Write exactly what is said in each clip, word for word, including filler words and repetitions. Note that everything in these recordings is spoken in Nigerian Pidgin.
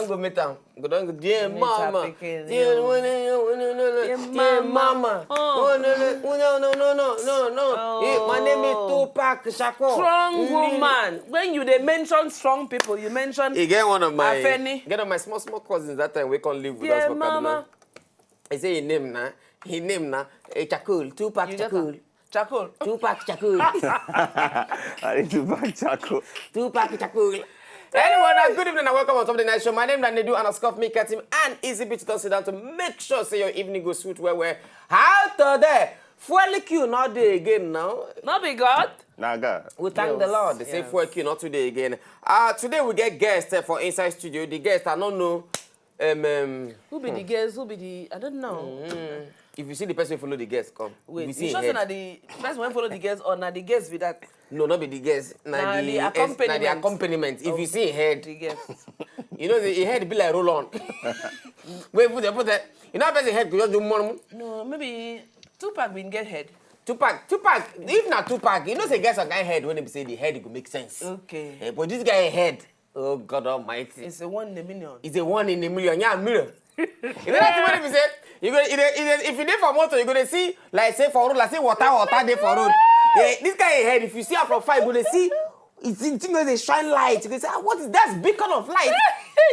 Go meet am. Go don go, dear Meet her mama. pikin, Dear, yeah. no, no, no, no, no, no, Dear dear mama. mama. Oh. Oh, no, no, no, no, no, no, no. Eh, my name is Oh. Tupac Shakur. Strong Mm. Woman. When you dey mention strong people, you mention E get one of my Afeni. Get one of my small small cousins that time wey come live with us Dear for mama. Kaduna. He say him name na him name na eh, Chakul, Tupac You get Chakul. am? Charcoal. Tupac Chakul. I need to buy charcoal. Tupac Chakul. Anyone, uh, good evening and welcome on top of the night show. My name is Nedu and I scoff me, Katim and Easy Beat to sit down to make sure say your evening goes sweet well well. How today? Fuel queue not dey again now. Not be God. Nah, God. We thank the Yes, Lord. They say yes. Fuel queue not today again. Uh, today we get guests uh, for inside studio. The guests I don't know. Um, um, Who be the guest? Who be the? I don't know. mm, if you see the person follow the guest, come. Wait, If you see sure head. say na the person wey follow the guest or na the guest be that? No, not be the guest. Na, Na the, the es- na the accompaniment. Accompaniment. If you see head, The guest. you know the head be like roll on. Wait, put there, put there. You know how person head go just do more. No, maybe Tupac bin get head. Tupac, Tupac. If na Tupac, you know say get some kind head when they say the head go make sense. Okay. Eh, but this guy head, oh God Almighty, It's a one in a million. It's a one in a million. Yeah, million. You know that thing wey be say you go, you dey- you dey- if you dey for motor, you go dey see like say for road, like say water, water dey for road. Yeah, this guy head, if you see am from far, you go dey see. It's the thing wey dey shine light. You go say, ah, what is that beacon of light?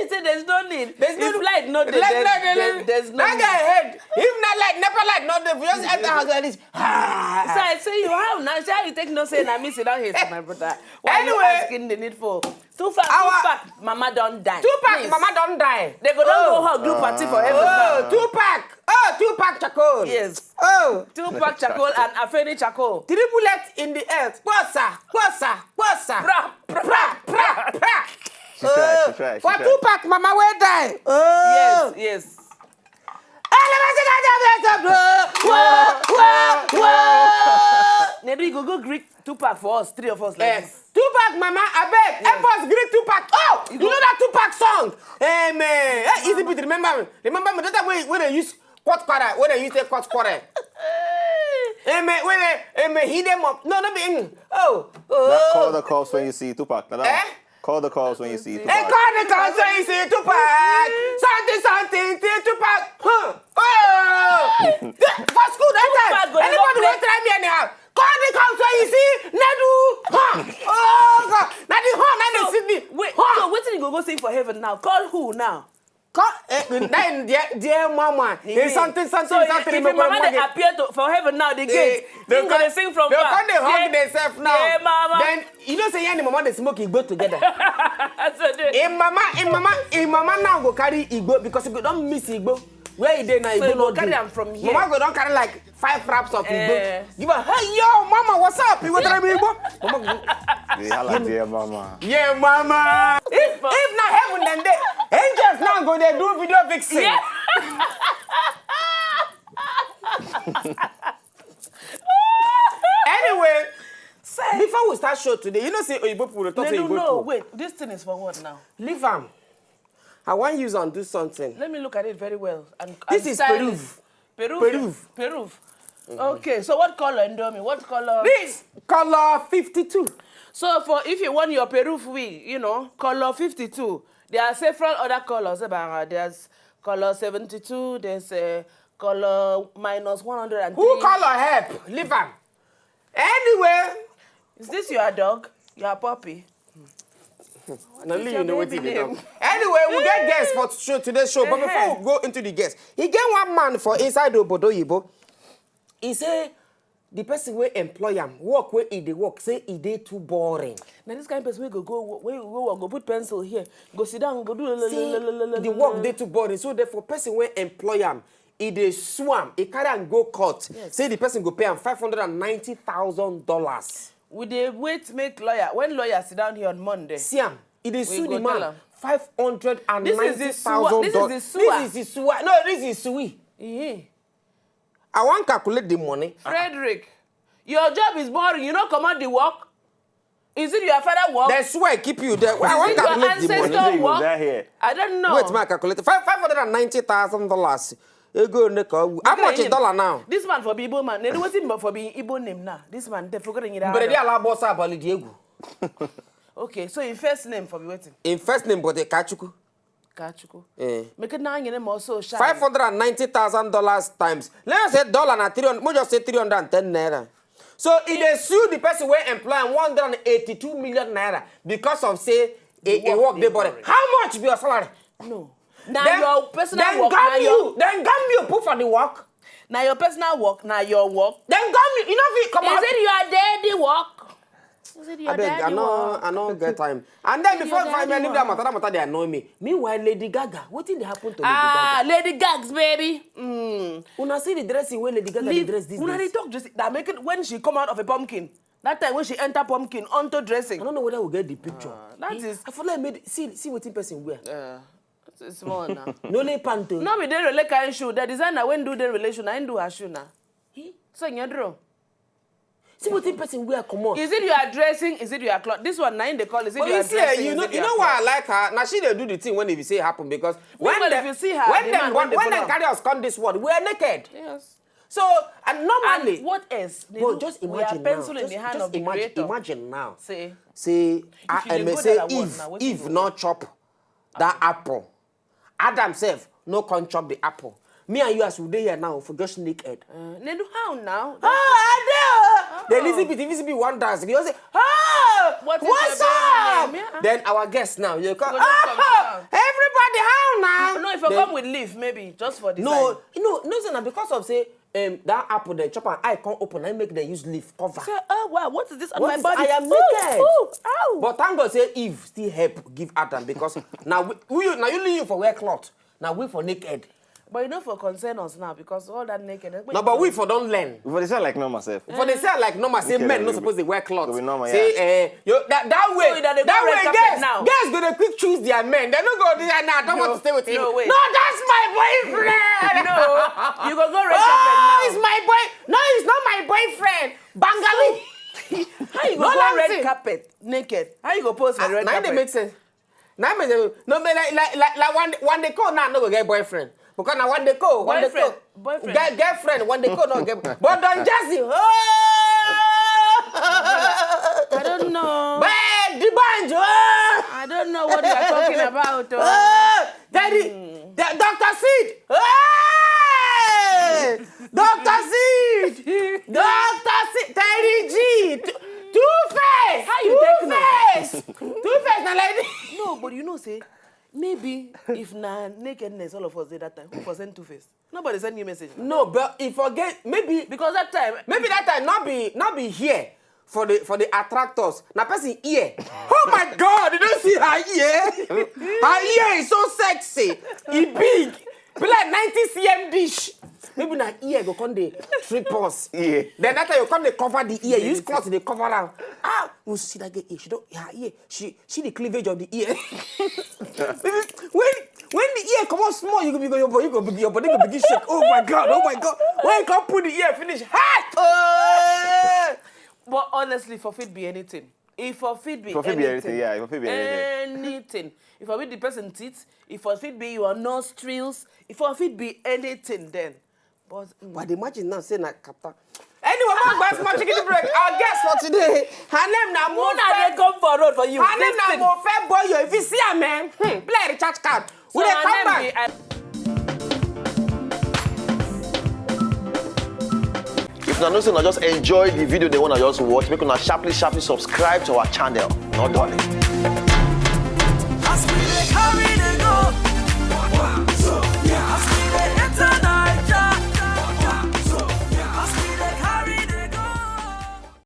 He say there's no need. There's no If light no dey, light, there, light, there- light. there's no That need. Guy head, if na light, never light, not there. If you just enter house like this, So ah. I say you how now? Say how you take no say na me sit down here, my brother. Why Anyway. You asking the needful? Tupac, Our- Tupac, mama don die. Tupac, Please. Mama don die. They go don Oh. go hug you party for heaven. Oh, Now. Tupac. Oh, Tupac Chakol. Yes. Oh, Tupac Chakol and Afeni Chakol. Triplet in the air. Kposa, kposa, kposa. Pra, pra, pra, pra, pra. She tried, she tried, she For tried. Tupac, Mama wey die. Oh. Yes, yes. Whoa, whoa, whoa. Maybe you go go greet Tupac for us, three of us like Eh, this. Tupac, Mama, I beg, help us greet Tupac. Oh, you, know that Tupac song? Amen. Hey, Easy Beat, remember me. Remember me. That time when, when they use cut quarter, when they use the cut quarter. Amen. When they, amen, hit them up. No, no, be. Mm. Oh, oh. That call the cops when you see Tupac. Now that Eh? Call the cops when you see Hey, Tupac. call the cops when you see Tupac. Something, something, see Tupac. Huh. Oh. For school that Tupac time, go dey anybody go wey try me anyhow, call the cops when you see Nedu. Huh. Oh God. Now the horn, now they see me. Wait, Huh. So wetin you go go sing for heaven now? Call who now? Call, eh, then dear, dear mama. Yeah. It's something, something, So if, something. if your mama dey appear to, for heaven now, the gate, They him go dey sing from they far. Come dey hug Yeah. themselves now. Yeah, mama. Then you know say you and the mama dey smoke igbo together. So they- Im mama, im mama, im mama now go carry igbo because you go don miss igbo. Where e dey now, So igbo you go no carry dey. Am from here. Mama go don carry like five wraps of igbo. Eh. Give her, hey yo, mama, what's up? You go tell me igbo. Mama go, They holla dear mama. yeah, mama. If if na heaven dem dey, angels now go dey do video vixen. Yeah. Anyway, before we start show today, you know say oyibo people dey talk No, say no, oyibo no, people. Wait, this thing is for what now? Leave am. I wan use am do something. Let me look at it very well. And, This and is style Peru. It. Peru. Peru. Peru. Okay, so what color Indomie? What color? This color fifty-two. So for if you want your Peru we, you know, color fifty-two. There are several other colors. Eh, bah, there's color seventy-two. There's a color minus one hundred and three. Who color help? Leave am. Anyway, Is this your dog? Your puppy? na only your you know baby wetin dey name? talk. Anyway, we get guests for show today's show, but before we go into the guests, e get one man for inside obodo oyibo. He say the person wey employ am, work wey e dey work, say e dey too boring. Na this kind of person wey go go wo- wey go work go put pencil here, go sit down, go do. Say the work dey too boring, so therefore person wey employ am, e dey sue am, e carry am go court. Yes. Say the person go pay am five hundred and ninety thousand dollars. We dey wait make lawyer, when lawyer sit down here on Monday. See am, e dey sue go the tell man am. Five hundred and This is ninety the thousand sua- this is dollars. the sua. This is the sua. No, this is sui. Eh. I wan calculate the money. Frederick, your job is boring. You no comot the work. Is it your father work? The sua keep you there. I wan Is it your calculate the ancestor money. He was work? that here. I don't know. Wait, my calculator. Five five hundred and ninety thousand dollars. Ego ne ka ogu. How much is Him. Dollar now? This man for be Igbo man. They do wetin but for be Igbo name now. This man they forget you. But the ala boss abali Diego. Okay, so your first name for be wetin? In first name, but the Kachuku. Kachukwu. Eh. Make it now, you know, more so shy. Five hundred and ninety thousand dollars times. Let's say dollar na three hundred, we just say three hundred and ten naira. So if they sue the person where employ one hundred and eighty-two million naira because of say a, a work they body. How much be your salary? No. Now your personal work. Then gam you put for the work. Now your personal work, now your work. Then gam you, you know if you come out. Is it your daily work? Is it your daily work? I don't get time. And then before I leave that matter, that matter they annoy me. Meanwhile, Lady Gaga, what thing they happen to Lady Gaga? Ah, Lady Gags, baby. Mm. Una see the dressing when Lady Gaga dress this. Una they talk just that make it when she come out of a pumpkin. That time when she enter pumpkin onto dressing. I don't know whether we get the picture. Ah, that is. I feel like made see see what person wear. Uh, it's small now. No lay panto. No be dey relate kind shoe. The designer when do the relation, I do her shoe now. So you draw. See what person wear come on. Is it you are dressing? Is it you are cloth? This one, nine they call. Is it you are dressing? But you see, you know, you know why I like her? Now she they do the thing when they say happen because when they, if you see her, when they carry us come this world, we are naked. Yes. So and normally, and what else? But just imagine now. Just, just imagine, imagine now. Say, say, I may say Eve, Eve not chop that apple. Adam self no come chop the apple. Me and you as we dey here now for just naked. Uh, Nedu, how now? Ah, I know. The L Z B, the L Z B one dance. You say, oh, what's up? Then our guest now, you come. Oh, everybody, how now? No, if you come with leaf, maybe just for this. No, no, no, sir, because of say um, that apple they chop and eye can't open. I make them use leaf cover. Say, oh wow, what is this on my body? I am naked. Ooh, ow. But thank God say Eve still help give Adam because now we, we now you leave for wear cloth. Now we for naked. But you know for concern us now because all that naked. No, but we for don't learn. We for dey sell like normal self. For dey sell like normal say men no suppose dey wear cloth. Say eh, you that that way that way girls girls go dey quick choose their men. They no go dey nah, I don't want to stay with him. No, that's my boyfriend. No, you go go red carpet now. It's my boy. No, it's not my boyfriend. Bangali. How you go go red carpet naked? How you go pose for red carpet? Now they make sense. Now me say no be like like like like one one day call now no go get boyfriend because now one day call one day call boyfriend. Get girlfriend one day call no get but Don Jazzy oh I don't know. But the banjo oh I don't know what you are talking about. Oh. Daddy, Doctor Seed. Hey! Doctor Seed! Doctor Seed! Terry G! Two Face! How you take Two Face! Two Face na like this. No, but you know say maybe if na nakedness all of us dey that time, who for send Two Face? Nobody send you message. No, but if forget maybe because that time maybe that time not be not be here for the for the attractors. Na person ear. Oh my God! You don't see her ear? Her ear is so sexy. It big. Be like ninety C M dish. Maybe na ear go come dey trip us. Yeah. Then that time you come dey cover the ear. Use cloth dey cover am. Ah, you see that girl ear. She don't her ear. She she the cleavage of the ear. Maybe when when the ear come out small, you go be your body go be your body go begin shake. Oh my God! Oh my God! When you come put the ear finish, hot. Oh! But honestly, for fit be anything. If for fit be anything, yeah, if for fit be anything. Anything. If for fit the person teeth, if for fit be your nostrils, if for fit be anything, then. But, mm. But imagine now, say na kata. Anyway, we go small chicken break. Our guest for today, her name na Mona. They come for road for you. Her name na Mofe Boyo. If you see her, man, hmm, play a recharge card. We dey come back. If una know say una just enjoy the video they wanna just watch, make una sharply sharply subscribe to our channel. No darling.